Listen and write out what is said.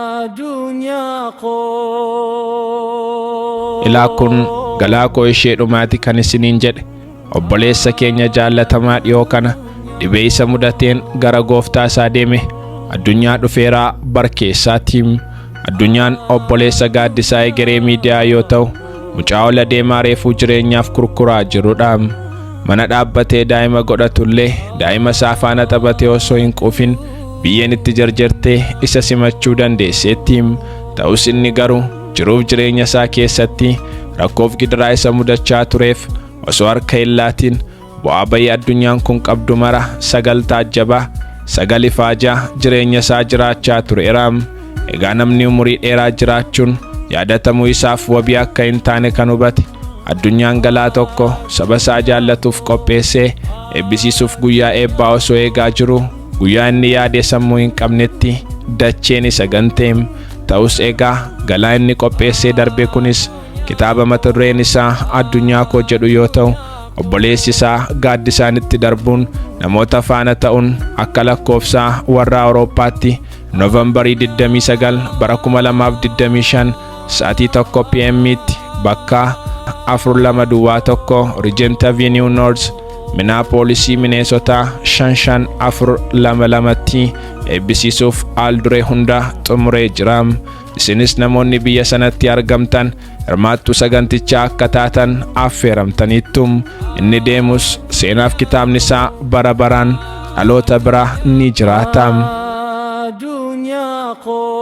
Addunyaa koo. Ilaa, kun galaa koo ishee dhumaati kan isiniin jedhe obboleessa keenya jaallatamaa dhiyoo kana dhibee isa mudateen gara gooftaa isaa deeme, Addunyaa Dhufeeraa Barkeessaatiin. Addunyaan obboleessa Gaaddisaa Egeree Miidiyaa yoo ta'u, mucaa ola deemaa reefuu jireenyaaf kurkuraa jirudha. Mana dhaabbatee daa'ima godhatullee daa'ima isaa faana taphatee osoo hin quufin biyyeen itti jarjartee isa simachuu dandeesseetti. Ta'us inni garuu jiruuf jireenya isaa keessatti rakkoof gidiraa isa mudachaa tureef osoo harka hin laatiin bu'aa bayii addunyaan kun qabdu mara sagal taajjabaa, sagal ifaajaa jireenya isaa jiraachaa tureera. Egaa namni umurii dheeraa jiraachuun yaadatamuu isaaf wabii akka hin taane kan hubate Addunyaan galaa tokko saba isaa jaallatuuf qopheessee eebbisiisuuf guyyaa eebbaa osoo eegaa jiru, guyyaa inni yaadee sammuu hin qabnetti dacheen isa ganteem. Ta'us egaa galaa inni qopheessee darbe kunis kitaaba mata dureen isaa "Addunyaa Koo" jedhu yoo ta'u, obboleessi isaa Gaaddisaanitti darbuun namoota faana ta'uun akka lakkoofsaa warra Awurooppaatti Noovembarii 29 bara 2025 sa'atii 1 PM'tti bakka 4201 Regent Avenue North, Minneapolis, Minnesota 55422tti eebbisiisuuf haal duree hunda xumuree jira. Isinis namoonni biyya sanatti argamtan hirmaattuu sagantichaa akka taatan affeeramtaniittu. Inni deemus seenaaf kitaabni isaa bara baraan dhaloota bira ni jiraata. Addunyaa koo.